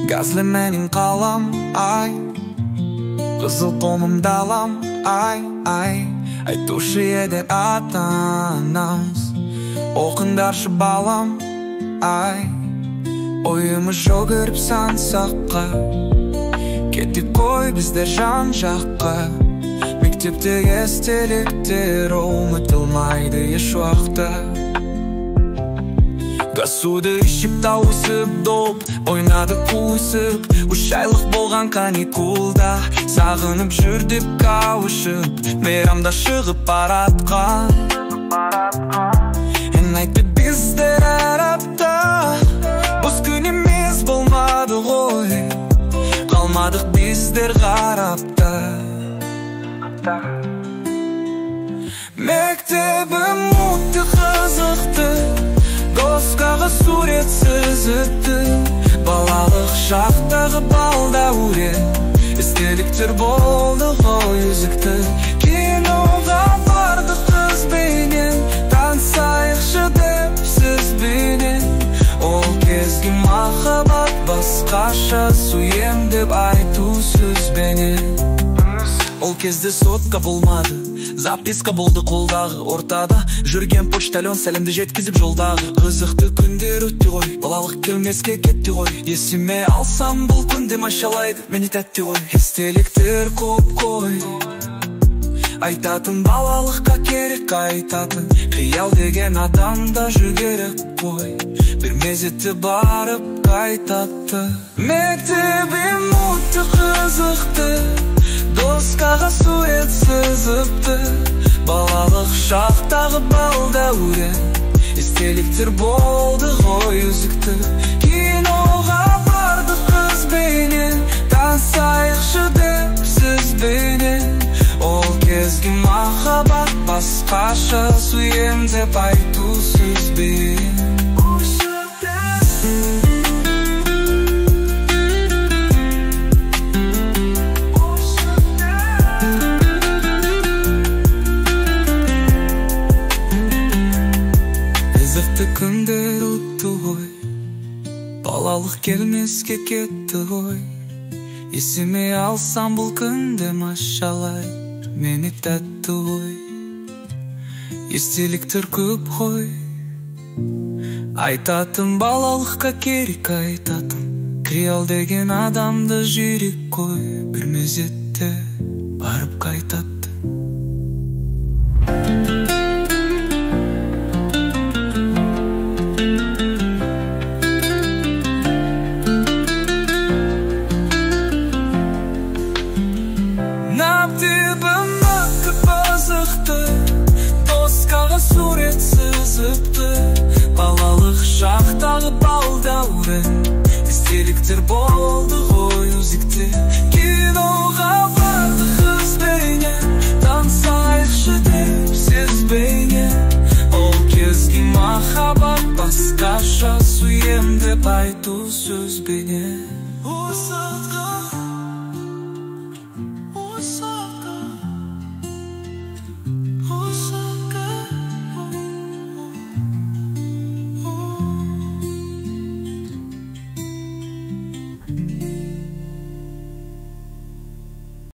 Газлы менің қалам, ай. Қызыл құмым далам, ай, ай. Айтушы еді ата-анамыз, оқыңдаршы балам, ай. Ойымыз жүгіріп сан саққа, кеттік қой біздер жан жаққа. Мектептегі естеліктер ұмытылмайды еш уақытта. Суды ішіп тауысып доп ойнадық қуысып, 3 айлық болған каникулда сағынып жүрдік қауышып, мейрамда шығып баратқа. Ән айтты біздер әр апта, бос күн емес болмады ғой, қалмадық біздер қарапта. Мектебім өте қызықты, доскаға сурет сызыпты. Балалық шақтағы балдәурен, естеліктер болды ғой үзікті. Киноға бардық қызбенен, танысайықшы деп сізбенен. Ол кезгі махаббат басқаша, сүйем деп айту сөзбенен. Ол кезде сотка болмады, записка болды қолдағы. Ортада жүрген почтальон сәлемді жеткізіп жолдағы. Қызықты күндер өтті ғой, балалық келмеске кетті ғой. Есіме алсам бұл күнде машалайды мені тәтті ғой. Естеліктер көп қой, айтатын балалыққа керек қайтатын. Қиял деген адамда жүгіріп қой, бір мезетте барып қайтады. Мектебім өте қызықты, доскаға сурет сызыпты. Балалық шақтағы балдәурен, естеліктер болды ғой үзікті. Киноға бардық қызбенен, танысайықшы деп сізбенен. Ол кезгі махаббат басқаша, сүйем деп айту сөзбен. Қызықты күндер өтті ғой, балалық келмеске кетті ғой. Есіме алсам бұл күнде машалай мені тәтті ғой. Естеліктер көп қой, айтатын балалыққа керек айтатын. Қиял деген адамды жүйрік қой, бір мезетте барып қайтатын.